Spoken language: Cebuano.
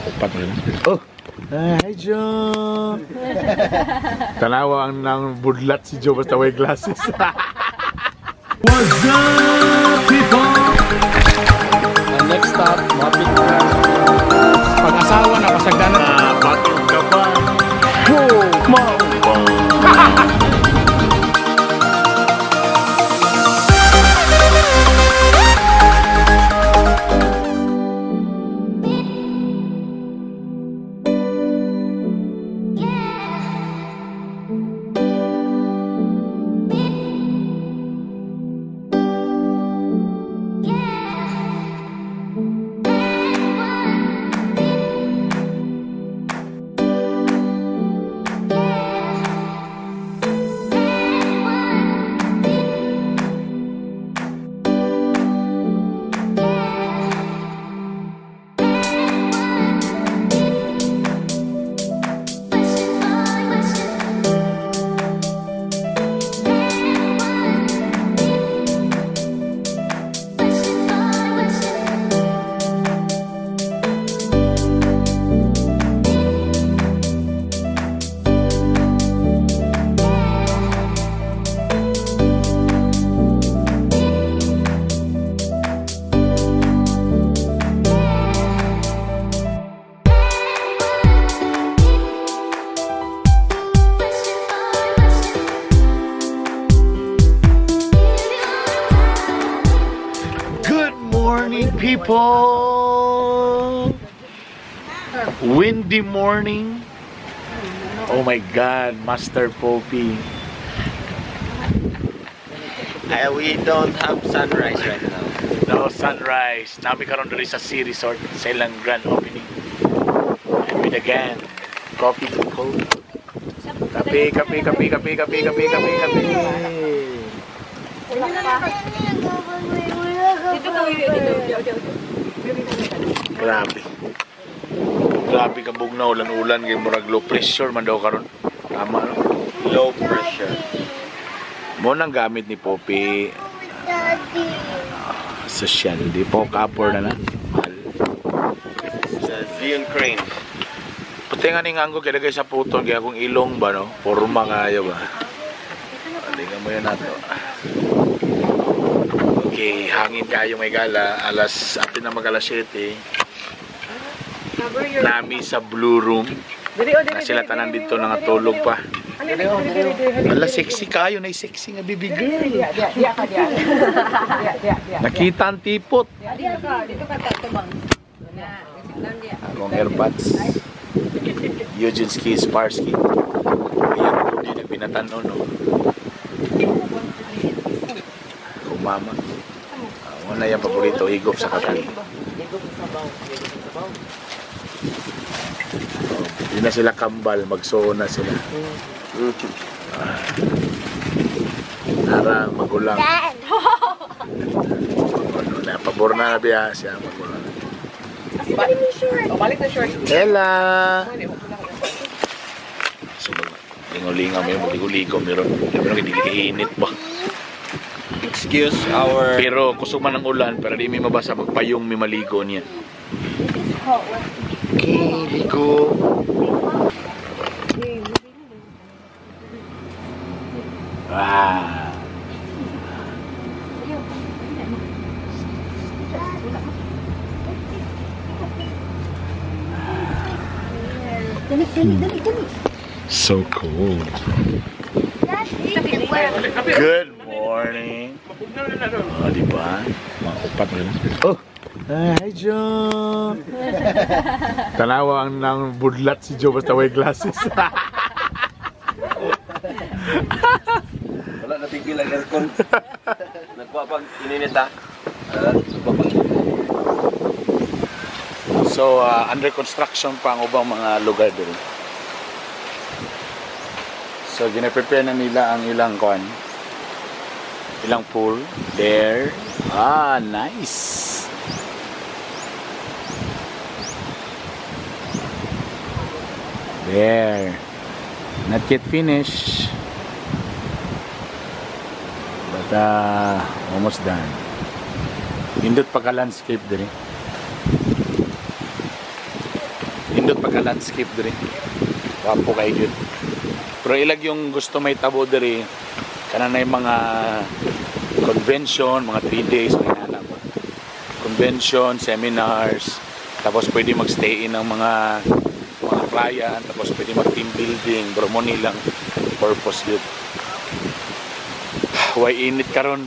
Upat na. Oh! Hi, Joe! Tanawa ang nang budlat si Joe basta way glasses. What's up, people? And next stop, Mapit. Pag-asawa na, pasagdanan. Batog ka pa. Oh, people! Windy morning. Oh my God, Master Poppy. We don't have sunrise right now. No sunrise. Nami karon diri sa Sea Resort sa ilang grand opening. And with the gang, coffee to cold. Kape, kape, kape, kape, kape, kape, kape, kape. Grabe. Grabe ka bugnaw, ulan-ulan kay murag low pressure man daw karon. Tama no? Low pressure. Mo nang gamit ni Poppy. Social, di po kapor na na. Mahal. Sa Leon Crane. Puti nga ning anggo kay lagay sa puton kay akong ilong ba no? Porma kayo ba? Lingan mo yun nato. Okay, hangin kayo may gala. Alas, atin na mag alas 7. Nami sa Blue Room. Na sila tanan dito nangatulog pa. Ala, sexy kayo. Na sexy nga baby girl. Nakita ang tipot. Akong airpods. Eugene Ski, Sparsky. Ayan, hindi nagbinatanon, no? Mama. Wala yung paborito, higop sa kape. Hindi na sila kambal, magsuo na sila. Nara, magulang. Ano na, pabor na biya siya, magulang. Balik na short. Ella! So, lingaw-lingaw, meron, ligo-ligo, meron. Pero hindi kainit ba? Excuse our... Pero kusog man ang ulan, pero di mi mabasa, magpayong mi maligo niya. Okay, ligo. Ah. So cool. Good morning. Oh, di ba? Mga upat na. Oh! Hi, Joe! Tanawa ang nang budlat si Joe basta way glasses. Wala na tigil ang aircon. Nagkuha pag ininit ha? So, under construction pa ang ubang mga lugar doon. So, gina-prepare na nila ang ilang kon. Ilang pool there. Ah, nice. There. Not yet finished. But almost done. Indot pagka landscape diri. Nindot pagka landscape diri. Wapo kay gyud. Pero ilag yung gusto may tabo diri, kana na yung mga convention, mga 3 days, may hanap. Convention, seminars, tapos pwede magstay in ng mga client, tapos pwede mag team building, pero mo nilang purpose yun. Way init karon.